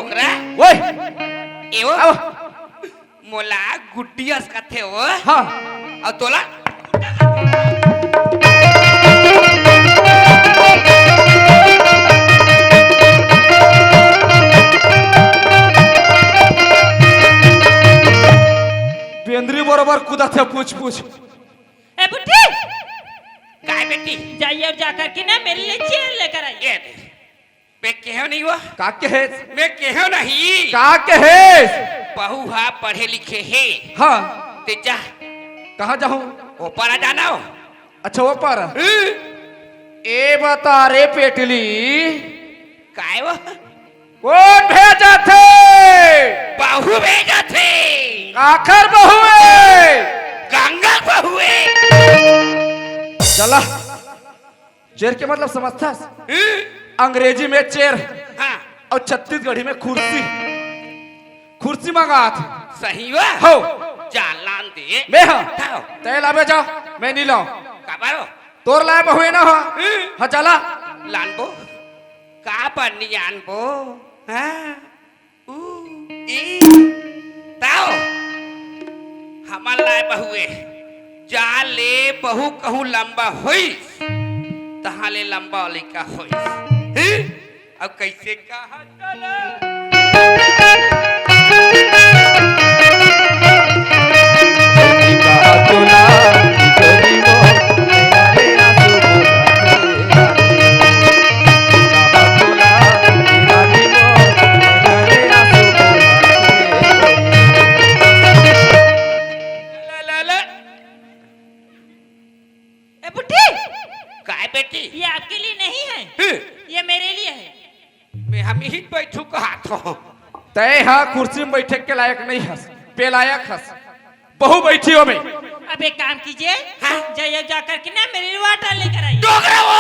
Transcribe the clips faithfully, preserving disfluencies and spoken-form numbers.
ओकरा? ओए! ए वो? आओ। मोला गुड्डी अस कथे वो। हाँ। अउ तोला? बेंदरी बरोबर कूदथे, पूछ, पूछ। ए बुड्ढी! काय बेटी? जाइए और जाकर के ना मेरे लिए चेयर लेकर आइए। ये दे। मैं केहेंव नहीं वो। का केहेस? मैं केहेंव नहीं। का केहेस? बहू हा पढ़े लिखे हे। हाँ। ते जा। कहाँ जाहूँ? ओ पारा जाना हो। अच्छा, ओ पारा। हम्म। ए बता रे पेटली। काय वो? कोन भेजथे? बहू भेजथे। काखर बहू हे? गंगा बहू हे। चला, चेयर के मतलब समझथस? हम्म। अंग्रेजी में चेयर हाँ। अउ छत्तीसगढ़ी में खुर्सी। खुर्सी मंगात। सही वा? हो। जा लान दे। मैं हाँ। हाँ। तैं लाबे जा, मैं नहीं लाऊं। काबर हो? तोर लाय बहू हे ना हो? हम्म। हाँ, चला। लानबो। काबर नहीं आनबो? हाँ। ऊ, ई, ताओ, हमर लाय बहू हे, जा ले बहू कहूँ लंबा होइस, तहाँ ले लंबा लइका होइस। ही? अब कइसे कहा चला? ए बुड्ढी, काय बेटी? ये आपके लिए नहीं है, हम्म। ये मेरे लिए है। मैं हम यहीं बैठू कहा था। तैं हा कुर्सी में बैठे के लायक नहीं हस, बेलायक हस। बहू बैठी हो में। अब एक काम कीजिए, हाँ? जाइए, जा करके ना मेरे लिए वाटर लेकर आइए। डोकरा वो!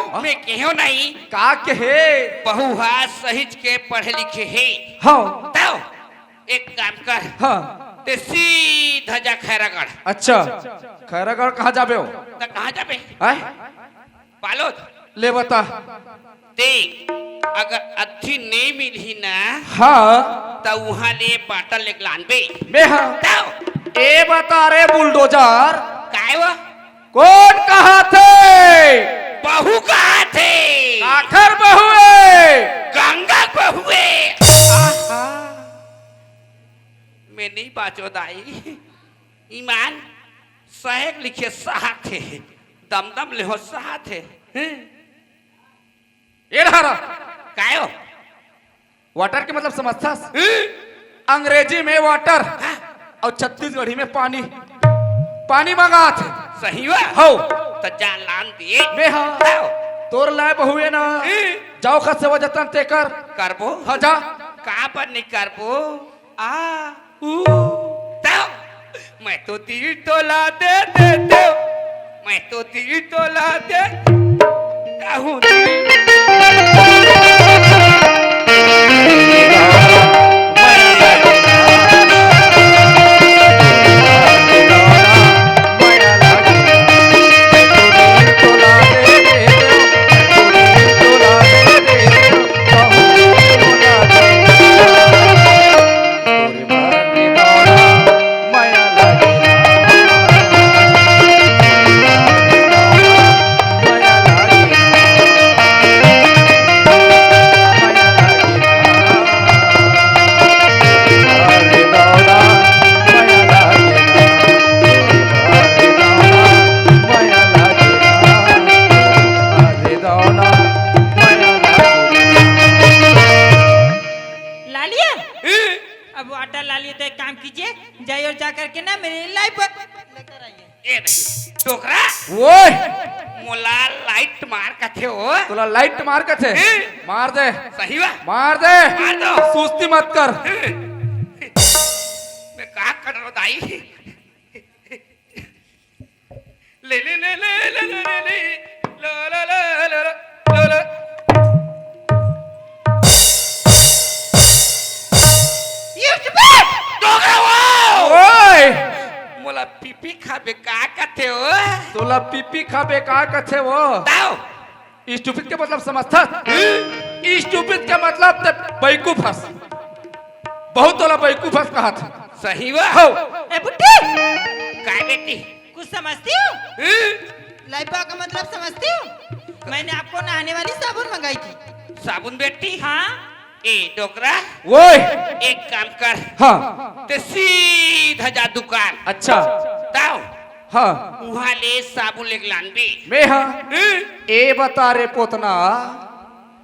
हाँ? मैं केहेंव नहीं। का केहे? बहू हा सहिज के पढ़े लिखे हे। हाँ। तो एक काम कर। हाँ। ते सीधा जा खैरागढ़। अच्छा, खैरागढ़ कहाँ जाबे हो? त कहाँ जाबे? हैं? बालोद। ले बता। ते अगर अद्धी नहीं मिलही ना, हाँ। त उहाँ ले बाटल लेके लानबे। मैं हाँ। तब? ए बता रे बुलडोजर। काय वो? कोन कहाथे? बहू कहाथे। काखर बहू हे? गंगा बहू हे। आहा। मैं नहीं बाचों दाई। ईमान सहेक लिखे सहाथे। दमदम ले हो सहाथे। हैं? ए रहा रहा। काय हो? वाटर के मतलब समझथस? हम्म। अंग्रेजी में वाटर हाँ। अउ छत्तीसगढ़ी में पानी। पानी मंगाथे। सही वा? हो। त जा लान दे। मैं हाँ। हो। तोर लाय बहू हे ना। हम्म। जाओ खत सेवा जतन ते कर। करबो। हाँ जा। काबर नहीं करबो? आ, ऊ, तब मैं तो तीन तोला दे देते, मैं तो तीन तोला दे, कहूँ तीन। ला लिया? हम्म। अब वाटर ला लिया तो एक काम कीजिए, जाइए और जा करके ना मेरे लाइफ पर लेकर आइए। ए नहीं, डोकरा। ओए! मोला लाइट मार कथे हो। तोला लाइट मार कथे? हम्म। मार दे। सही वा? मार दे। मार दो। सुस्ती मत कर। हम्म। मैं का कर रहा हूँ दाई? ले, ले, ले। ला, ला, ला। ये चुप है। डोकरा वो। ओए! मोला पीपी खाबे का कथे हो? तोला पीपी खाबे का कथे हो? ताओ। Stupid के मतलब समझथस? Stupid के मतलब ते बेवकूफ हस। बहुत तोला बेवकूफ हस कहत हँव। सही बा। हो। ए बुड्ढी, काय बेटी? कुछ समझती हो? हम्म? लाइबा का मतलब समझती हो? मैंने आपको नहाने वाली साबुन मंगाई थी। साबुन बेटी? हाँ। ए डोकरा, ओए। एक काम कर। हाँ। ते सीधा जा दुकान। अच्छा। ताव। हाँ। उहाँ ले साबुन लेके लानबे। मैं हाँ। हम्म? ए बता रे पोतना।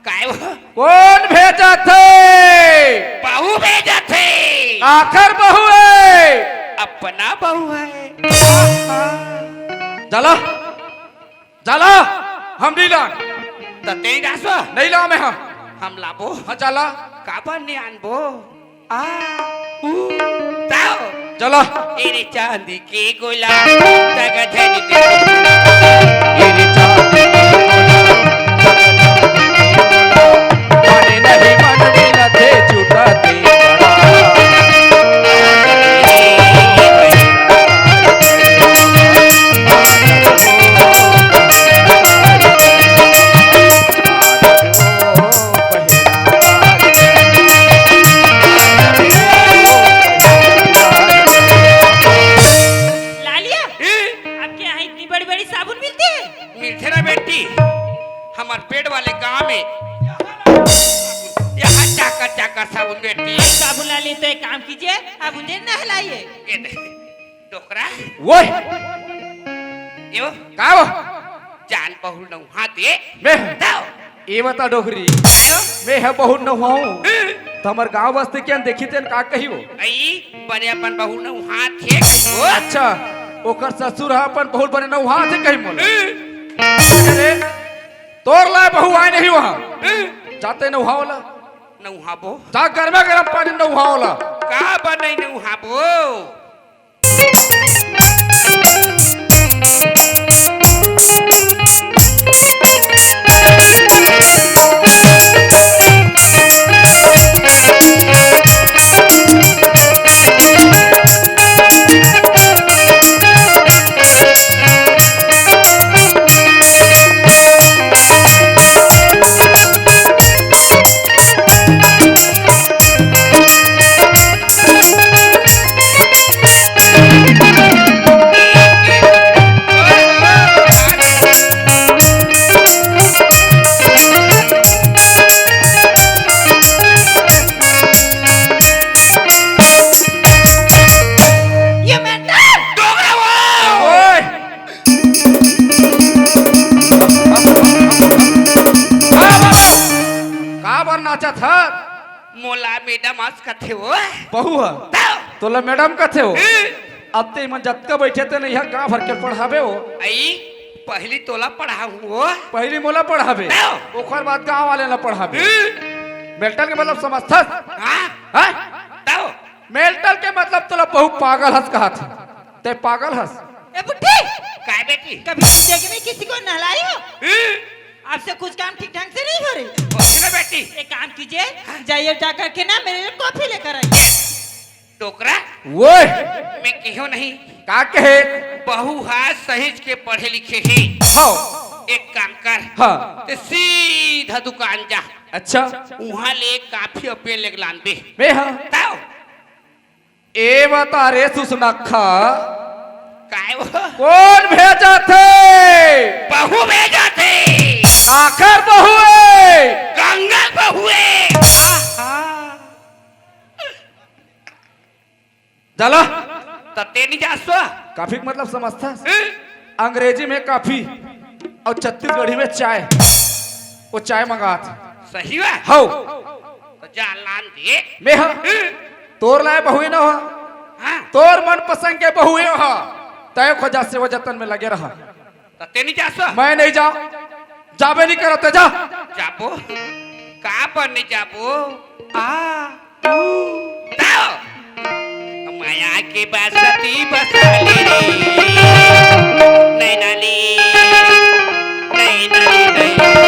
काय वो? कोन भेजत हे? बहू भेजत हे। काकर बहू हे? अपना बहू हे। चला, चला, हम नइ लान। त तें जासो? नइ लान मैं, हाँ। हम लाबो। हाँ, चला। काबर नइ आनबो? आ, ऊ, ताव। चला। ए रे चांदी के गोला, तगा धनी दे। ए रे चांदी के गोला, तगा धनी दे। माने नहीं मन मिलथे, छूटथे बड़ा। लालिया, हम्म? आपके यहाँ इतनी बड़ी-बड़ी साबुन मिलती है? मिलथे ना बेटी, हमर पेड़ वाले गांव में यहाँ चाकर चाकर साबुन बेटी। साबुन लालिया, तो एक काम कीजिए, आप उन्हें नहलाइए। ये दे, डोकरा। ओए! यो। का हो? जान बहू नउहा दे। मैं? दाव। ए बता डोकरी। यो। मैं ह बहू नउहाहूँ। हम्म। त हमर गांव बस्ती के देखही तेन का कही वो? अई, बने अपन बहू नउहाथे कही वो। अच्छा, ओकर ससुर ह अपन बहू बने नउहाथे कही मोला। हम्म। अरे, तोर लाय बहू आय नहीं वहाँ। हम्म। जाते नउहाव ला। नउहाबो। जा गरमा गरम पानी नउहाव ला। काबर नइ नउहाबो? ये मेंटल! डोकरा वो! ओए! काबर नाचत हस? मोला मैडम अस कथे वो। बहू ह? तोला मैडम कथे वो? हम्म। अब ते मन जतका बइठे तेन इहाँ गांव भर के पढ़ाबे वो। अई, पहिली तोला पढ़ाहूँ वो। पहिली मोला पढ़ाबे। तब? ओकर बाद गांव वाले ला पढ़ाबे। हम्म। मेंटल के मतलब समझथस? हाँ। हैं? तब? मेंटल के मतलब तोला बहू पागल हस कहत हे। ते पागल हस। ए बुड्ढी! काय बेटी? कभी जिंदगी में किसी को नहलाई हो? हम्म। आपसे कुछ काम ठीक ढंग से नहीं हो रही। होती ना बेटी। एक काम कीजिए, जाइए जा करके ना मेरे लिए कॉफी लेकर आइए। डोकरा, ओए! मैं कहेंव नहीं। का कहे? बहू हा सहेज के पढ़े लिखे हे। हाँ। एक काम कर। हाँ। ते सीधा दुकान जा। अच्छा। उहाँ ले कॉफी अउ पेन लेके लानबे। मैं हाँ। तब? ए बता रे सुसनक्खा। काय वो? कोन भेजत हे? बहू भेजत हे। काकर बहू हे? गंगा बहू हे। आहा। जा ला। त ते नइ जासो? कॉफी के मतलब समझथस? हम्म। अंग्रेजी में कॉफी अउ छत्तीसगढ़ी में चाय। वो चाय मंगात। सही बा? हव। त जा लान दे। मैं ह? हम्म। तोर लाय बहू नोहंव। हाँ। तोर मनपसंद के बहू नोहंव। तैं खोजा सेवा जतन में लगे रहा। त ते नइ जासो? मैं नइ जांव। जाबे नइ करंव, ते जा। जाबो। काबर नइ जाबो? आ, ऊ, ताव। माया के बसती बसा ले रे। नैना ले, नैना ले, नैना।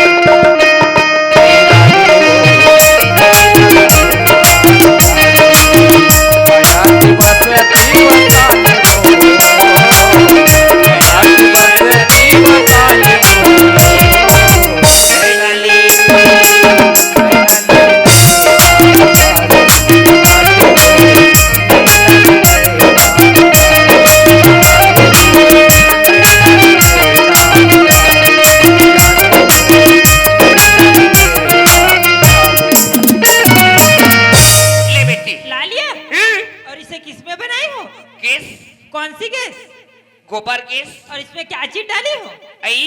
गोबर गैस। और इसमें क्या चीज डाली हो? अई,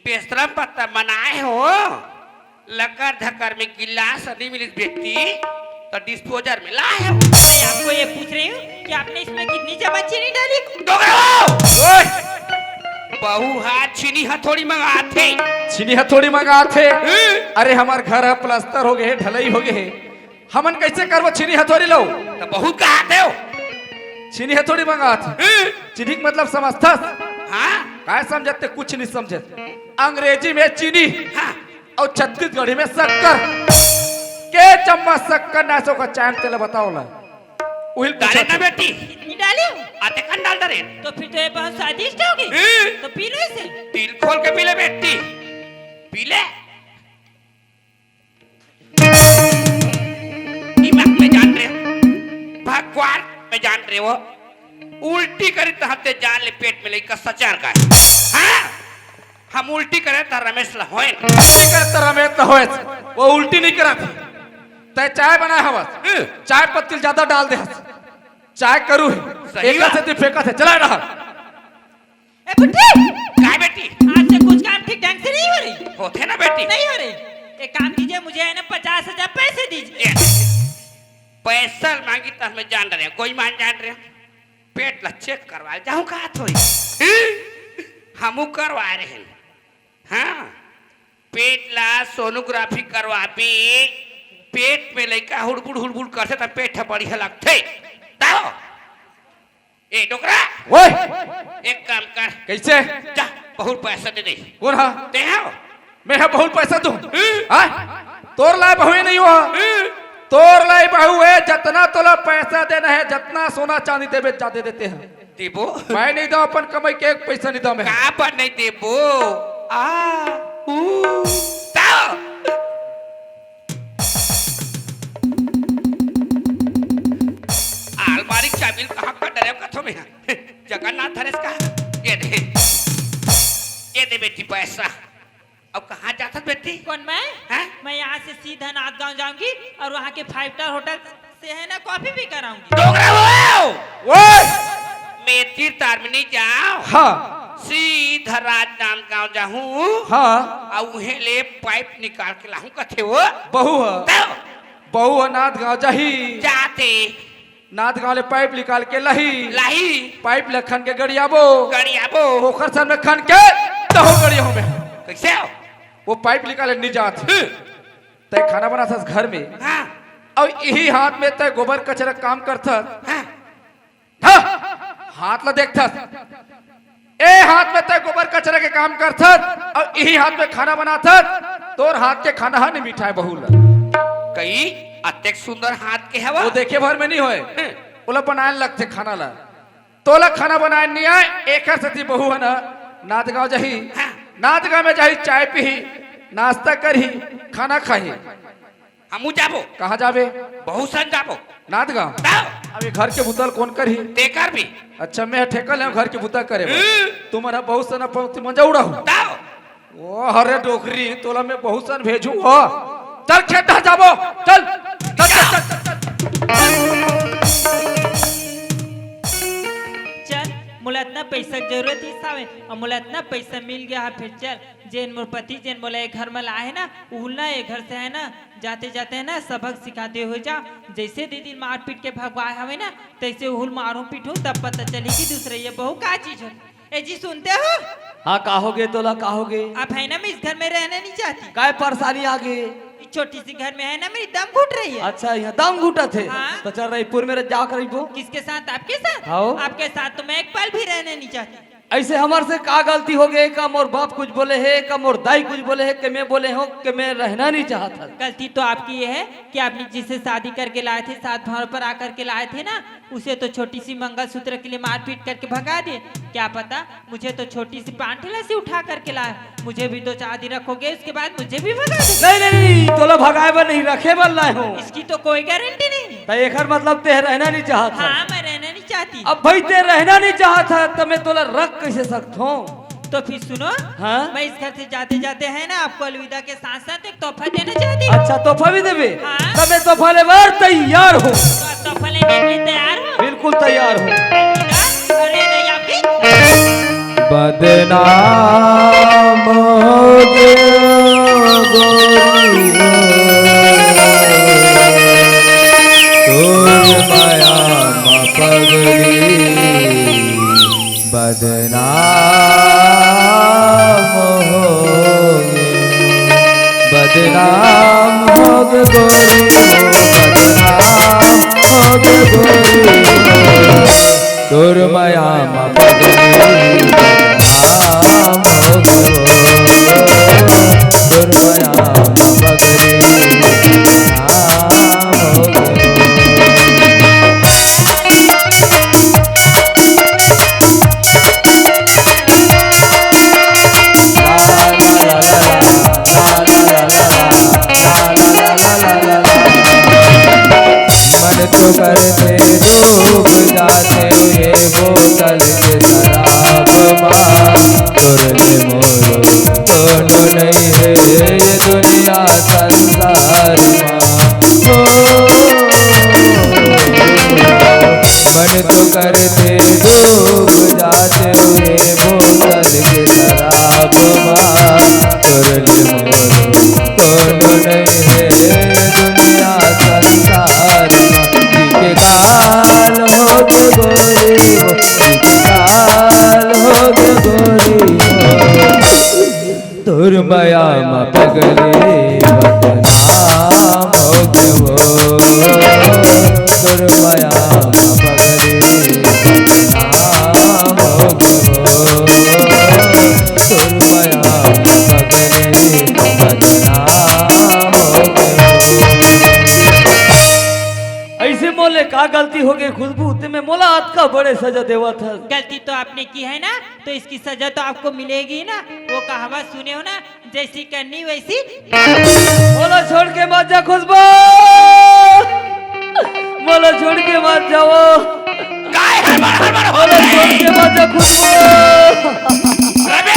बेसरम पत्ता बनाए हो। लकर धकर में गिलास नहीं मिलिस बेटी, तो डिस्पोजर में लाए हो। मैं आपको ये पूछ रही हूँ कि आपने इसमें कितनी चम्मच चीनी डाली? डोगरा हो! ओए! बहू हा चीनी हथौड़ी मंगाथे। चीनी हथौड़ी मंगाथे? हम्म। अरे, हमर घर ह प्लास्टर हो गए हे, ढलई हो गए हे, हमन कैसे करबो चीनी हथौड़ी लो? तो बहुत कहाथे हो। चीनी हथौड़ी मंगाथे? हम्म। चीनी के मतलब समझथस? हाँ। काय समझत ते? कुछ नहीं समझत। अंग्रेजी में चीनी हाँ। और छत्तीसगढ़ी में शक्कर। के चम्मच शक्कर ना से ओकर चाय में तेला बताओ ला। उहिल डाले पूछत ना हे। बेटी। कितनी डाली हूँ? आते कन डाल डरे। तो फिर तो ये बहुत स्वादिष्ट होगी। हम्म। तो पी लो इसे। दिल खोल के पी ले बेटी, पी ले। दिमाग में जान रहे हो, भगवान में जान रहे हो, उल्टी करी तो हम ते जान ले पेट में लइका सचार का है। हाँ? हम उल्टी करे तो रमेश ला होए। उल्टी करे तो रमेश ला होए। वो उल्टी नहीं करा थी। तय चाय बनाए हवस। हम्म। चाय पत्ती ज्यादा डाल दे हस। चाय करू है। सही एकर बात। से तू फेंका थे। चला रहा। ए बुड्ढी! काय बेटी? आज से कुछ काम ठीक ढंग से नहीं हो रही। होथे ना बेटी। नहीं हो रही। एक काम कीजिए, मुझे है ना पचास हजार पैसे दीजिए। ये पैसा मांगी तो हमें जान रहे हैं, कोई मान जान रहे हैं। पेट ला चेक करवा जाऊं कहा थोड़ी। हमू करवा रहे हैं। हाँ, पेट ला सोनोग्राफी करवाबे, पेट में लइका हुड़बुड़ हुड़बुड़ करथे त पेट ह बढ़िया लगथे। ताओ। ए डोकरा, ओए! एक काम कर। कैसे? जा, बहुत पैसा दे दे। कौन हा? ते हो? मैं हा बहुत पैसा दूं? हम्म। हाँ? तोर लाए बहू नहीं हुआ। हम्म। तोर लाए बहू है, जतना तोला पैसा देना है, जतना सोना चांदी देबे, जा दे देते हैं। देबो? मैं नहीं दो अपन कमाई के एक पैसा नहीं दो मैं। का पर नहीं देबो? आ, ऊ, ता। अलमारी के चाबी ल कहाँ का डरे कथो में? जगन्नाथ धरेस का? ये दे, ये दे बेटी पैसा। अब कहाँ जाथस बेटी? कौन मैं? हैं? मैं यहाँ से सीधा नाथ गांव जाऊंगी और वहाँ के फाइव स्टार होटल से है ना कॉफी पी कर आऊंगी। डोकरा हो! ओए! मैं तीर तार में नहीं जाओ। हाँ। सीधा राजनांदगांव जाहूँ। हाँ। और उहें ले पाइप निकाल के लाहूँ कथे वो। बहू है। तो? बहू है नाथ गांव जाही। जाते। नाथ गांव ले पाइप निकाल के लाही। लाही। पाइप ले खन के गड़ियाबो। गड़ियाबो। ओकर सर में खन के तहु गड़ियाहूँ मैं। कैसे हो? वो पाइप निकाले नहीं जात। हम्म। तय खाना बनाथस घर में। हाँ। अउ इही हाथ में तय गोबर कचरा काम करथस। हाँ। हाँ, हाथ ला देखथस। ए हाथ में तय गोबर कचरा के काम करथस, अउ इही हाथ में खाना बनाथस। तोर हाथ के खाना ह नहीं मिठाय बहू ला। कई अतेक सुंदर हाथ के हवा। वो देखे भर में नहीं होय। हम्म। ओला बनाए लगथे खाना ला। तोला खाना बनाए नहीं आय, एकर सेती बहू ह ना नांदगांव जाही। हाँ। नांदगांव में जाही, चाय पीही, नाश्ता करही, खाना खाही। हमू जाबो। कहाँ जाबे? बहू सन जाबो। नांदगांव? जाओ। अभी घर के बुता ल कोन करही? ते करबे। अच्छा, मैं ठेका ले घर के बुता करे बर। हम्म। तुम्हारा बहू सन अपन मंजा उड़ाहू। जाओ। ओ, अरे डोकरी, तोला मैं बहू सन भेजहूँ हो। चल खेत डहर जाबो, चल, चल, चल, चल, चल, चल। चल, मोला इतना पैसा के जरूरत ही सावे, अउ मोला इतना पैसा मिल गया है, फिर चल, जेन मोर पति, जेन मोला ये घर में लाए है ना, उहुल ना ये घर से है ना, जाते जाते है ना, सबक सिखाते हुए जा। जैसे दीदी मारपीट के भगवाए हवे ना, तैसे उहुल मारू पीटू, तब पता चली कि दूसरे ये बहू का चीज होथे। ए जी, सुनते हो? हाँ, का हो गे तोला, का हो गे? आप है ना, मैं इस घर में रहना नहीं चाहती। काय परेशानी आ गे? इस छोटी सी घर में है ना, मेरी दम घुट रही है। अच्छा, यहाँ दम घुटत हे। हाँ। तो चल, रईपुर में रह, जा कर रहिबो। किसके साथ? आपके साथ? हाँ। आपके साथ तो मैं एक पल भी रहना नहीं चाहती। ऐसे हमर से का गलती हो गे? का मोर बाप कुछ बोले हे, का मोर दाई कुछ बोले हे, के मैं बोले हो, के मैं रहना नहीं चाहत हस? गलती तो आपकी ये है कि आपने जिसे शादी करके लाए थे, सात भैरों पर आकर के लाए थे ना, उसे तो छोटी सी मंगलसूत्र के लिए मारपीट करके भगा दिए। क्या पता, मुझे तो छोटी सी पान ठेला से उठा करके लाए। मुझे भी दो चार दिन रखोगे, उसके बाद मुझे भी भगा दोगे। नहीं, नहीं, नहीं, तोला भगाए बर नहीं, रखे बर लाए हो। इसकी तो कोई गारंटी नहीं है। तो एकर मतलब ते रहना नहीं चाहत है। हाँ, मैं रहना नहीं चाहती। अब भाई ते रहना नहीं चाहत है, तो मैं तोला रख कैसे सकत हूँ? तो फिर सुनो, हाँ? मैं इस घर से जाते जाते है ना, आपको अलविदा के साथ साथ एक तोहफा देना चाहती हूँ। अच्छा, तोहफा भी देबे? हाँ। तो मैं तोहफा ले बर तैयार हूँ। तो आप तोहफा लेने के लिए तैयार हो? बिल्कुल तैयार हूँ। अलविदा, और ये रही आपकी बदनाम हो गयो गोरी हो, तोर मया म पगली। बदनाम हो गयो, बदनाम हो गयो गोरी हो, बदनाम हो गयो गोरी हो। तोर मया म पगली बदनाम हो गयो, तोर मया म पगली बदनाम हो गयो। मन तो करते डूब जाते ये बोतल के शराब मा, तोर ले मोरो कोनो नहीं है ये दुनिया संसार मा। ओ, मन तो करते डूब जाते ये बोतल के शराब मा, तोर ले मोरो कोनो नहीं है दुनिया संसार मा। जी के काल हो गयो गोरी हो, जी के काल हो गयो गोरी हो। तोर मया म पगली बदनाम हो गयो, तोर मया म पगली बदनाम हो गयो, तोर मया म पगली बदनाम हो गयो। ऐसे मोले का गलती हो गई खुशबू, ते में मोला अतका बड़े सजा देवत हस? गलती तो आपने की है ना, तो इसकी सजा तो आपको मिलेगी ना। वो कहावत सुने हो ना, जैसी करनी वैसी। मोला छोड़ के मत जा खुशबू, मोला छोड़ के मत जाओ। काय हड़बड़ हड़बड़ हो मोला रहे? छोड़ के मत जा खुशबू। रवि!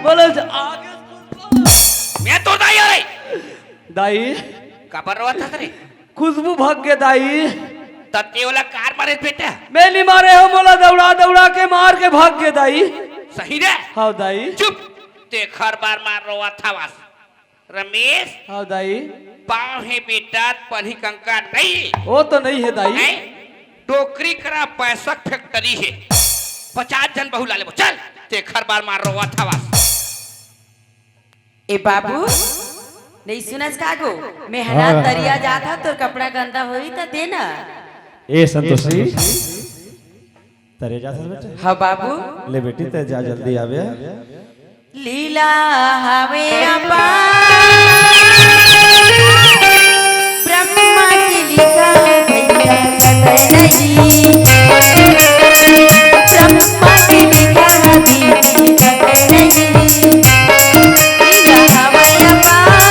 मोला छ-, आगे खुशबू। मैं तो दाई हो रही। दाई। काबर रोवत हस रे? खुशबू भाग गे दाई। त ते ओला कार मारे बेटा? मैं नहीं मारे हो, मोला दौड़ा दौड़ा के मार के भाग गे दाई। सही रे? हाँ दाई। चुप, तेखर बर मार रोवत हवस। रमेश। हाँ दाई। पाँव हे बेटा, पनही कंकर नहीं। वो तो नहीं है दाई। हैं? डोकरी करा पैसा फैक्ट्री है, पचास झन बहू ला लेबो। चल, तेखर बर मार रोवत हवस। ए बाबू, नहीं सुनस का गो? मैं हना हाँ। तरिया जात हा, तोर कपड़ा गंदा होई त दे ना। ए संतोषी, तरे जात हस बेटा? हाँ बाबू। ले बेटी, ते जा जल्दी आवे। लीला हवे अपार, ब्रह्मा के लिखा भैया कटे नहीं। ब्रह्मा के लिखा दीदी कटे नहीं। लीला हवे अपार,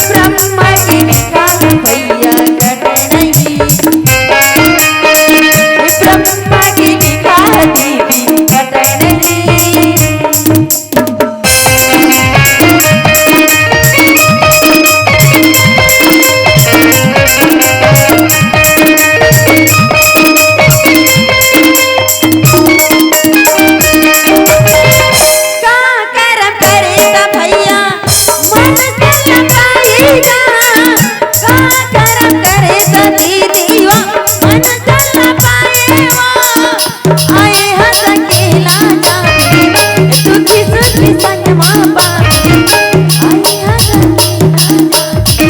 ब्रह्मा के लिखा भैया कटे नहीं। ब्रह्मा के लिखा दीदी कटे नहीं। का करम करे त भैया मन चल पाएगा, का करम करे त दीदी वा मन चल पाएगा। आए हंस के लाजा, दुखी सुखी संग माँ बाप। आए हंस के लाजा, दुखी सुखी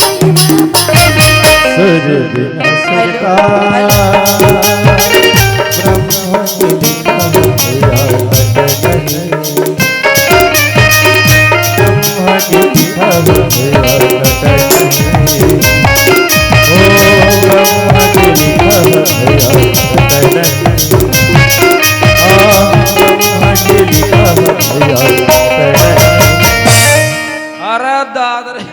संग माँ बाप। सूरज न सुता, ब्रह्म के लिखा भैया कटे नहीं। ब्रह्मा के लिखा भैया कटे नहीं। ओ ब्रह्मा के लिखा भैया कटे नहीं। हाँ, ब्रह्मा के लिखा भैया कटे नहीं। अरे दादा रे,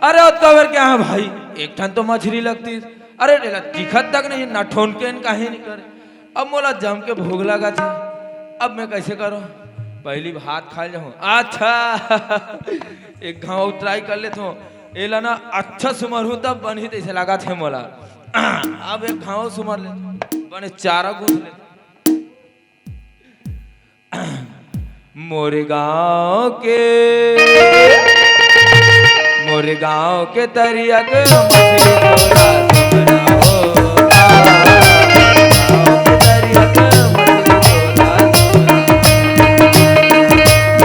अरे ओ तोर क्या है भाई, एक ठन तो मछली लगती, अरे एला दिखत तक नहीं, ना ठोनके न काहे नहीं करे। अब मोला जम के भूख लगा थे, अब मैं कैसे करूं? पहली भात खा जाऊं। अच्छा, एक घाव ट्राई कर लेता हूं, एला ना अच्छा सुमर हूं तब बनही तैसे लगा थे मोला। अब एक घाव सुमर ले। बने चारा घुस ले। मोर गांव के, मोर गांव के तरिया के मछरी तोला समरा हो। गांव के तरिया के मछरी तोला समरा।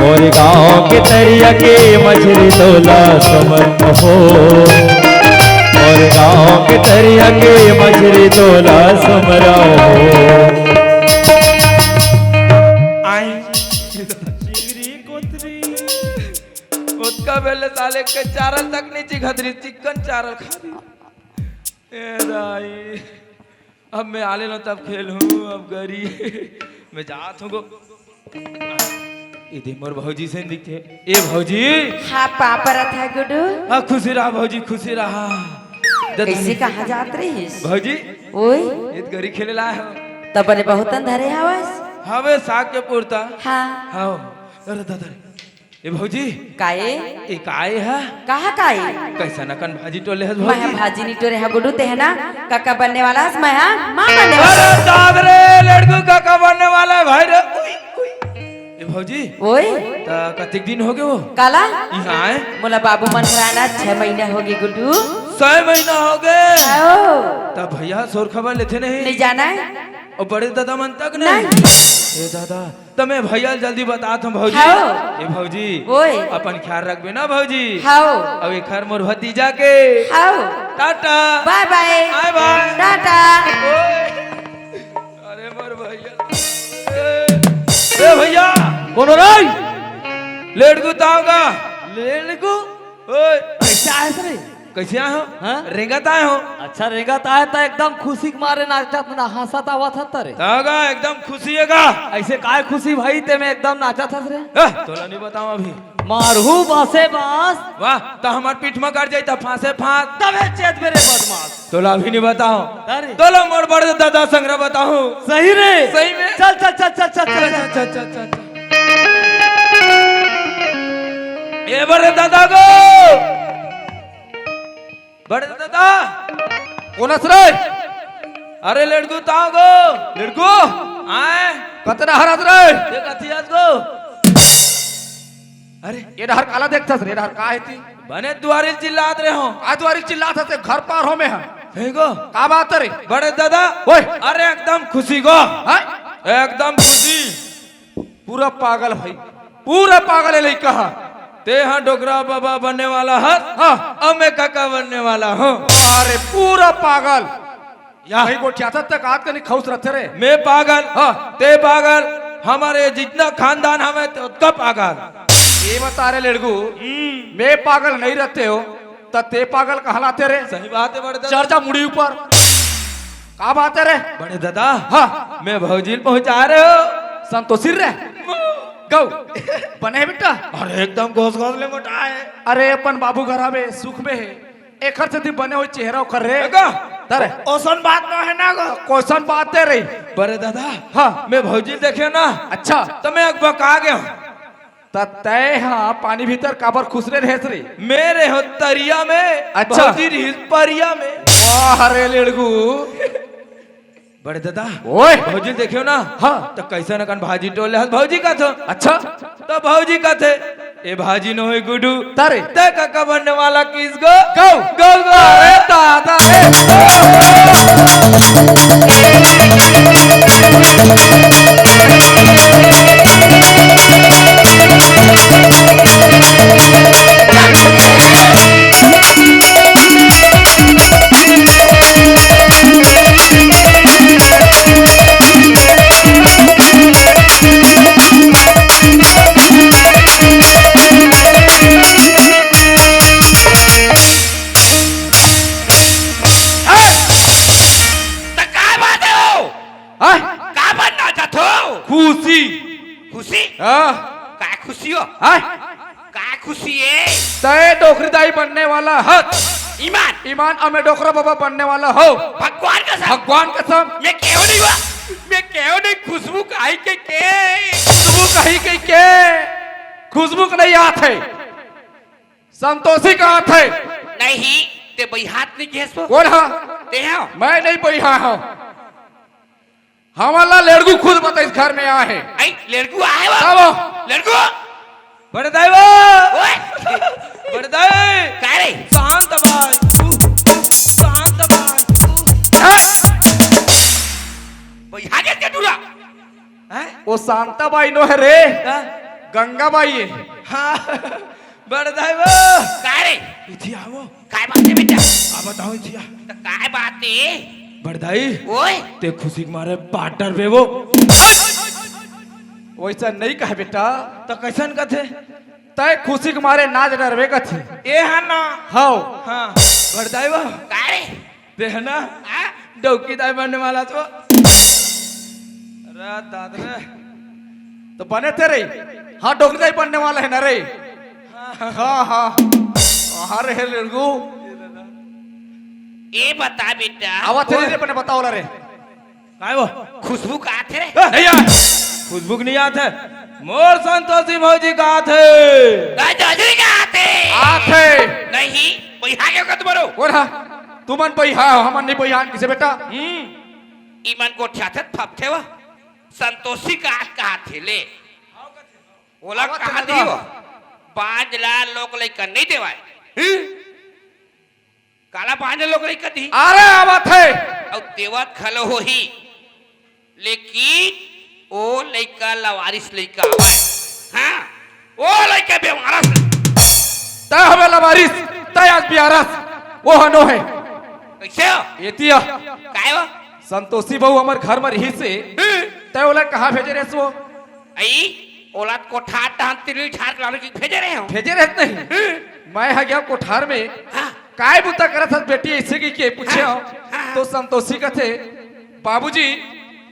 मोर गांव के तरिया के मछरी तोला समरा हो। मोर गांव के तरिया के मछरी तोला समरा हो। आई। चिंगरी कोतरी। ओतका बेले साले के चारल तक नहीं चिखत रही, चिकन चारल खा रही। ए दाई, अब मैं आले लो तब खेलूं, अब गरी। मैं जात हूं गो। इधे मोर भौजी से दिखे। ए भौजी। हाँ, पाँव परत हंव गुड्डू। हाँ, खुशी रहा भौजी, खुशी रहा। दे कैसे, तनी। कहाँ जात रहिस? भौजी। ओए। ये गरी खेले ला हो। तब बने बहुत अंधरे हवस। हाँ बे, साग के पुरता। हाँ। हाँ। अरे दादा रे। ए भौजी। काए? ए काए हा? कहाँ काए? कैसा नकन भाजी टोले हस मैं भौजी? भाजी नहीं टोरे हा गुड्डू, ते है ना काका बनने वाला हस, मैं हा माँ बनने वाला। अरे दाद रे, लड़कू काका बनने वाला है भाई रे। उई, उई। ए भौजी। ओए। त कतिक दिन हो गए वो? काला? यहाँ आए? मोला बाबू मन हराना छह महीना हो गए गुड्डू। छह महीना हो गए? आओ। तब भैया सोर खबर लेते नहीं? नहीं जाना है? और बड़े दादा मन तक नहीं? नहीं। ए दादा, त मैं भैया ल जल्दी बतात हंव भौजी। हाओ। ए भौजी, ओए। अपन ख्याल रखबे ना भौजी। हाओ। अब एखर मोर भतीजा के। हाओ। टाटा। बाय बाय। बाय बाय। टाटा। ओए। अरे मोर भैया। ए, ए भैया। कौन हो रे? लेड़गू ताव का। लेड़गू? ओए। कैसे आए रे? कैसे आए हो? हाँ? रेंगत आए हो? अच्छा, रेंगत आए त एकदम खुशी के मारे नाचत ना हंसत आवत हत रे। तागा एकदम खुशी है का? ऐसे काय खुशी भाई, ते में एकदम नाचत हस रे? ए, तोला नहीं बताओ अभी। मारहू बासे बास। वाह, त हमार पीठ में कर जाई त फांसे फांस। तबे चेत मेरे बदमाश। तोला अभी नहीं बताओ। अरे। तोला मोर बड़े दादा संग रा बताओ। सही रे। सही में। चल, चल, चल। चल, चल, चल, चल। ए बड़े दादा गो। बड़े दादा। कोन हस रे? अरे लेड़गू ताव गो। लेड़गू? आए। कतना हरत रे? देख अथियास गो। अरे। ये डहर काला देखथस रे, ये डहर का हे ती? बने दुआरी चिल्लात रहे हो। आ दुआरी चिल्लात हस, घर पार हो में है। हे गो। का बात रे? बड़े दादा। ओए। अरे एकदम खुशी गो। हाँ? एकदम खुशी। पूरा पागल भाई, पूरा पागल है लइका हा। ते हा डोकरा बाबा बनने वाला हस, हाँ। अब मैं काका बनने वाला हूँ। अरे पूरा पागल। या। भाई गोठियाथस त कात कनी खौस रथे रे। मैं पागल, हाँ। ते पागल, हमारे जितना खानदान हवे ते ओतका पागल। ये बता रे लेड़गू, हम्म। मैं पागल नहीं रहते हो, त ते पागल कहलाते रे। सही बात है बड़े दादा। चढ़ जा मुड़ी ऊपर। का बात है रे? बड़े दादा, हाँ। मैं भौजी ल पहुंचा रहे हो। संतोषी रे। गौ। बने है बेटा? अरे एकदम घोस घोस ले मोटा है। अरे अपन बाबू घर आवे, सुख में है। एखर से बने हुई चेहरा ओखर रे। देखो, तरे। ओसन बात ना है ना गो। कौसन बात है रे? बड़े दादा, हाँ। मैं भौजी ल देखे ना। अच्छा। त मैं अकबका गया हूँ। त तय हा पानी भीतर काबर खुसरे रहेस रे? मैं रहे हो तरिया में, अच्छा। भौजी रहिस परिया में। वाह रे लेड़गू। बड़े दादा, ओए। भौजी ल देखे हो ना? हाँ। त कैसे नकन भाजी टोले हस भौजी कथों। अच्छा। त भौजी कथे, ए भाजी नोहे गुड्डू। तरे। ते काका बनने वाला किस गो? गौ। गौ गो। अरे दादा रे। त का बात है हो? हाँ? का बनना चाहत हो? खुशी। खुशी? हाँ। का खुशी हो? हाँ? का खुशी है? तय डोकरी दाई बनने वाला हस। ईमान। ईमान, अउ मैं डोकरा बाबा बनने वाला हंव। भगवान कसम। भगवान कसम। मैं केहो नहीं हुआ। मैं केहो नहीं, खुशबू कही के के। खुशबू कही के के। खुशबू के नहीं आत हे। संतोषी के आत हे। नहीं, ते बइहात नहीं गेस हो। कोन हा? ते हो। मैं नहीं बइहा हंव। हमन ला लेड़गू खुद बताइस घर में आए हे। आई, लेड़गू आए हे वो। तब? लेड़गू। बड़दाई वो। ओए। बड़दाई। का रे? शांत बाई। शांत बाई। हाँ। भाई, आगे के टूरा। हैं? वो शांता बाई नो हे रे। हाँ? गंगा बाई हे। हाँ। बड़दाई वो। का रे? इथे आवो। काय बात हे बेटा? आ बताओ इथे आ। त काय बात हे? बड़दाई। ओए। ते खुशी के मारे बाटर बे वो। वैसा नहीं कहे बेटा। त कैसन कथे? तय खुशी के मारे नाच डरबे कथे। ए हा ना। हव। हाँ। बड़दाई वो। का रे? देहना। हाँ? डौकी दाई बनने वाला तो। अरे दाद रे। तो बने थे रे। हाँ, डौकी दाई बनने वाला हे ना रे। हाँ, हाँ। अरे हे लेड़गू। ए बता बेटा। आवा थे रे, अपने बताओ ला रे। काय वो? खुशबू का आथे रे? ए, नहीं आय। खुशबू के नहीं आथे। मोर संतोषी भौजी का आथे। का जजरी का आथे? आथे। नहीं, पहिया के कत बरो। कोन हा? तुमन पहिया हो, हमन नहीं पहिया किसे बेटा? हम्म। इमन गोठियाथे फपथे वा। संतोषी का आथे ले। ओला आवत कहा हे ना। दियो। बांझ ला लोग लइका नहीं देवाय। हम्म। काला बांझ लोग लइका दी। अरे आवत हे। अउ देवत घलो होही, लेकिन ओ लइका लवारिस लइका आवय। हाँ, ओ लइका बेवारस। तय हवे लवारिस, तय आज बियारस, वो हनो हे। कैसे हो? एतिया। काय हो? संतोषी बहू हमर घर में रहिस हे, हम्म। तय ओला कहाँ भेजे रहेस वो? आई, ओला कोठार डहन तिली ठार लाने की भेजे रहे हो। भेजे रहत नहीं। हम्म। मैं हा गया कोठार में। हाँ। काय बुता करत हस बेटी, ऐसे की के पूछे हाँ, हो? हाँ, हाँ। तो संतोषी कथे, "बाबूजी,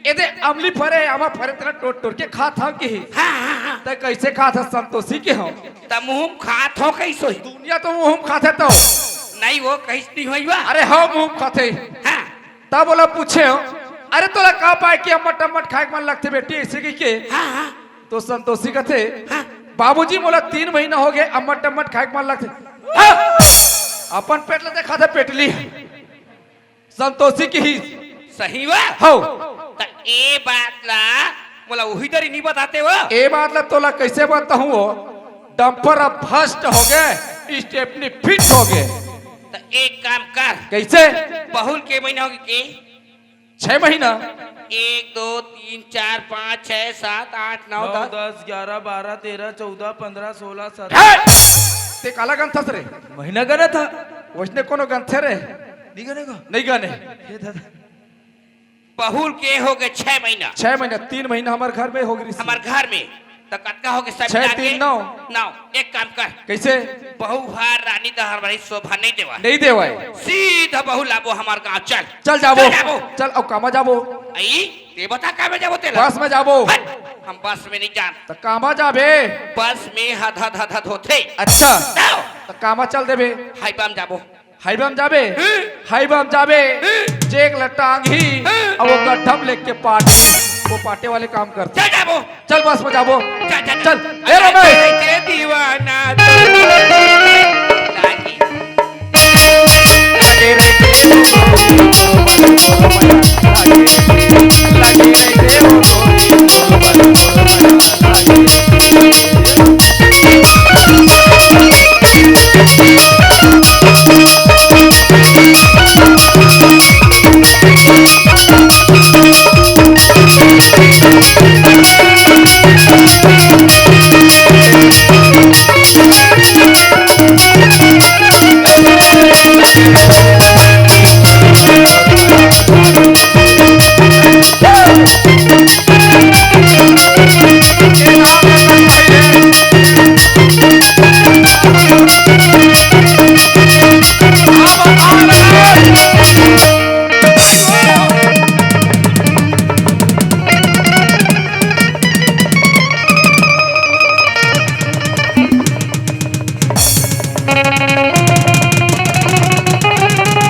एदे अमली फरे, आमा फरे, तेला टोर टोर के खात हव की?" हाँ, हाँ, हाँ। त कैसे खात हस संतोषी के हो? त मुँह म खात हो कैसो ही? दुनिया तो मुँह म खाथे तो। नहीं वो कहिस नहीं होई बा। अरे हो मुँह म खाथे। हाँ। तब ओला पूछे हो, "अरे तोला का पाय के अम्मट अम्मट खाए के मन लगथे बेटी, ऐसे की के?" हाँ, हाँ। तो संतोषी कथे, हाँ। "बाबूजी मोला तीन महीना हो गए, अम्मट अम्मट खाए के मन लगथे।" हाँ। अपन पेट ला देखा था पेटली। संतोषी की ही। सही बा? हव। त ए बात ला मोला उही दरी नहीं बताते वो। ए बात ला तोला कैसे बताहूँ वो? डंपर अब फर्स्ट हो गए, स्टेपनी फिट हो गए। त एक काम कर। कैसे? बहुल के महीना होगे के? छह महीना। एक, दो, तीन, चार, पाँच, छह, सात, आठ, नौ, नौ, दस। दस, ग्यारह, बारह, तेरह, चौदह, पन्द्रह, सोलह, सत्रह। हे! ते काला गनथस रे? महीना गनत हँव। वैसने कोनो गनथे रे? नहीं गने का? नहीं गने। हे दादा। बहुल के होगे छह महीना। छह महीना, तीन महीना हमर घर में होगे रिहिस। हमर घर में। त कतका होगे सब छह, मिला के? तीन, नौ। नौ। एक काम कर। कैसे? बहू हर रानी दहर वाली शोभा नहीं देवा। नहीं देवाय। सीधा बहू लाबो हमर गाँव, चल। चल जाबो। चल जाबो। चल, अउ कामा जाबो? आई, ते बता कामा जाबो तेला? बस में जाबो। हट, हम बस में नहीं जान। त कामा जाबे? बस में हद हद हद हद होथे। अच्छा। जाओ। त कामा चल देबे? हाई बम जाबो। हाईवे म जाबे, हम्म। हाईवे म जाबे, हम्म। जेक ल टांगही, हम्म। अउ वो गड्ढा म लेके पाटी, वो पाटे वाले काम करथे। चल जाबो। चल बस म जाबो। चल, चल, चल। चल, ए अरे रमेश। तेरे दीवाना तू लागी। लगे रे देव, लगे रे देव।